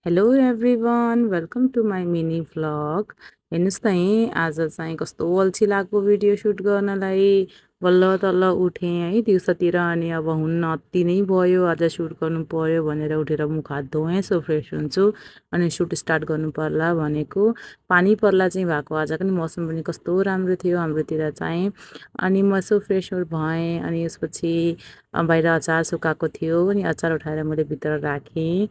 Hello everyone welcome to my mini vlog. हेर्नुहोस् त आज चाहिँ कस्तो अल्छी लाग्यो भिडियो सुट गर्नलाई। बल्ल तल्ल उठेँ है दिउँसोतिर, अनि अब हुन्न अति नै भयो, आज सुट गर्नु पर्यो भनेर उठेर मुख हात धोएँ, यसो फ्रेस हुन्छु अनि सुट स्टार्ट गर्नु पर्ला भनेको। पानी पर्ला चाहिँ भएको, आज पनि मौसम पनि कस्तो राम्रो थियो हाम्रोतिर चाहिँ। अनि म यसो फ्रेस भएँ, अनि यसपछि बाहिर अचार सुकाएको थियो, अनि अचार उठाएर मैले भित्र राखेँ।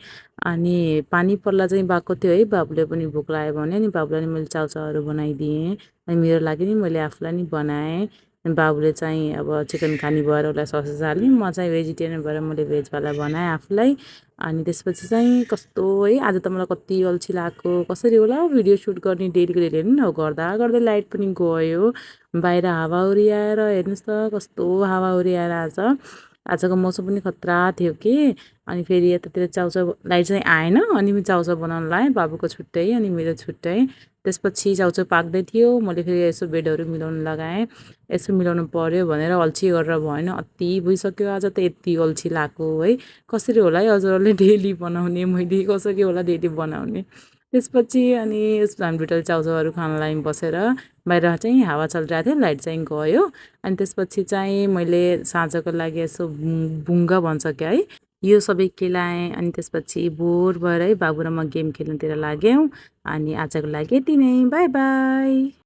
अनि पानी पर्ला चाहिँ भएको थियो है, बाबुले पनि भोक लाग्यो भने, अनि बाबुलाई नि मैले चाउचाउहरू बनाइदिएँ। अनि मेरो लागि नि मैले आफूलाई नि बनाएँ। अनि बाबुले चाहिँ अब चिकन खाने भएर उसलाई ससेज हालेँ, म चाहिँ भेजिटेरियन भएर मैले भेजवाला बनाएँ आफूलाई। अनि त्यसपछि चाहिँ कस्तो है, आज त मलाई कति अल्छी लाग्यो, कसरी होला हौ भिडियो सुट गर्ने डेलीको डेली। हेर्नु न, गर्दा गर्दै लाइट पनि गयो, बाहिर हावाहुरी आएर हेर्नुहोस् त कस्तो हावाहुरी आएर आजको मौसम पनि खतरा थियो कि। अनि फेरि यतातिर चाउचाउ लाइट चाहिँ आएन, अनि चाउचाउ बनाउन लाएँ, बाबुको छुट्टै अनि मेरो छुट्टै। त्यसपछि चाउचाउ पाक्दै थियो, मैले फेरि यसो बेडहरू मिलाउनु लगाएँ। यसो मिलाउनु पर्यो भनेर अल्छी गरेर भएन, अति भइसक्यो आज त, यति अल्छी लाग्यो है। कसरी होला है हजुरहरूले डेली बनाउने, मैले कसरी होला डेली बनाउने। त्यसपछि अनि हामीभित्र चाउचाउहरू खान लागि बसेर बाहिर चाहिँ हावा चलिरहेको थियो, लाइट चाहिँ गयो। अनि त्यसपछि चाहिँ मैले साँझको लागि यसो बुङ्गा भन्छ क्या है, यो सबै केलाएँ। अनि त्यसपछि बोर भएर है बाबु र म गेम खेल्नुतिर लाग्यौँ। अनि आजको लागि यति नै, बाई बाई।